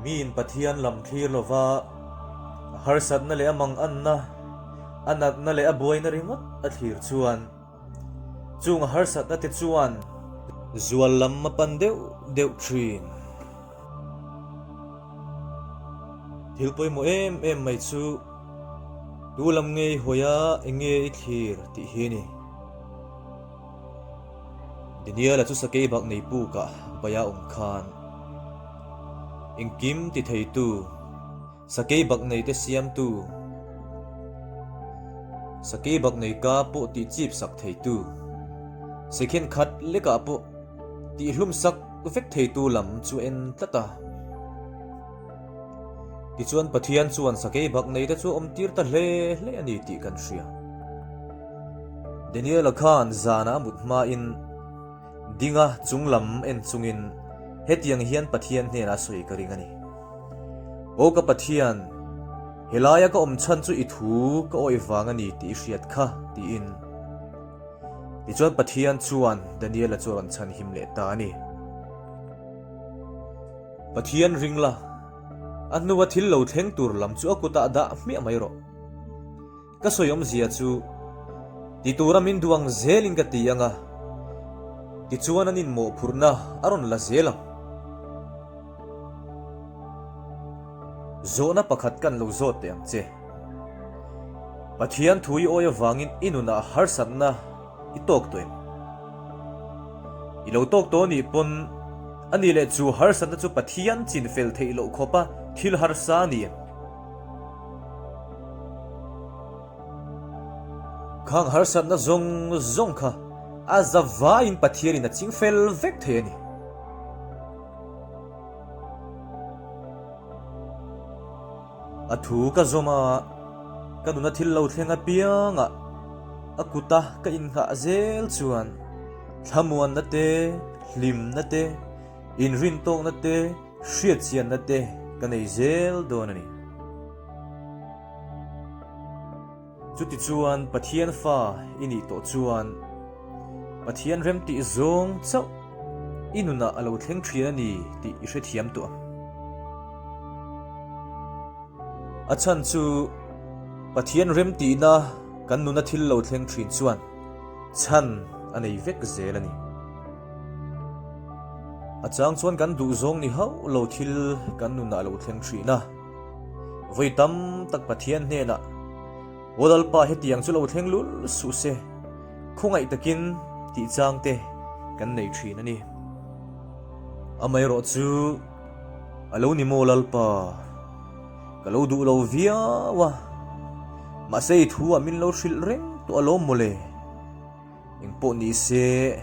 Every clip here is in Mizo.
Miin Pathian lam thlir lova a harsatna leh a manganna, a natna leh a buaina ringawt a thlir chuan chung a harsatna te chuan zual lam a pan deuh deuh thin. Thil pawimawh em em mai chu tu lam ngei hawia eng nge i thlir tih hi a ni. Daniela chu sakei bak nei pukah paia awm khan engkim ti theitu, sakei bak nei te siamtu, sakei bak nei ka pawh tih chip sak theitu, second khat lekah pawh tih hlum sak vek theitu lam chu a en tlat a. Tichuan Pathian chuan sakei bak nei te chu a awm tir ta hle hle a ni tih kan hria. Daniela khan zana a mut hmain dinga chung lam en chungin hetiang hian Pathian hnenah a sawi ka ring a ni. Aw ka Pathian, helaia ka awm chhan chu i thu ka awih vang a ni tih i hriat kha, tiin. Tichuan Pathian chuan Daniela chu a rawn chhanhim leh ta a ni. Pathian ring la, a hnua thil lo thleng tur lam chu a kutah dah hmiah mai rawh. Ka sawi awmzia chu ti tura min duang zelin ka ti ang a, tichuan an inmawhphurhna a rawn la zel ang. Zawhna pakhat kan lo zawt teh ang che. Pathian thu i awi avangin i nunah harsatna i tawk tawh em? I lo tawk tawh anih pawn a nih leh chu harsatna chu Pathian chin fel theih loh khawpa thil harsa a ni em? Khang harsatna zawng zawng kha a za vaiin Pathianin a ching fel vek thei a ni. A thu ka zawm a, ka nuna thil lo thleng apiangah a kuta ka innghah zel chuan thlamuanna te, hlimna te, inrintawkna te, hriatchianna te ka nei zel dawn a ni. Chutichuan Pathian fa i nih tawh chuan Pathian remtih zawng chauh i nunah a lo thleng thin a ni tih i hrethiam tawh ang. A chhan chu Pathian remtihna kan nuna thil lo thleng thin chuan chhan a nei vek zel a ni. A chang chuan kan duhzawng ni hauh lo thil kan nunah a lo thleng thin a. Vawi tam tak Pathian hnenah, Aw Lalpa hetiang chu lo thleng lul suh se, khawngaih takin tih chang te kan nei thin a ni. Amaherawh chu a lo ni maw Lalpa, ka lo duh lo viau a, mahse i thu ah min lo hrilh reng tawh alawm mawle. Engpawh ni se,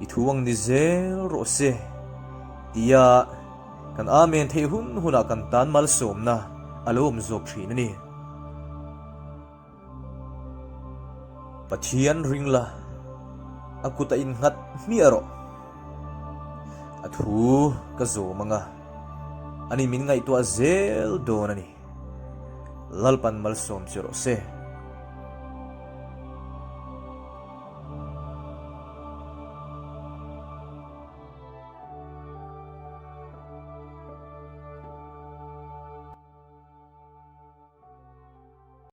i thu ang ni zel rawh se, tia kan Amen theih hun hunah kan tan malsawmna a lo awm zawk thin a ni. Pathian ring la, a kut a innghat hmiah rawh. A thu ka zawm ang a, ani min ngaihtuah zel dawn a ni. Lalpan malsawm che rawh se.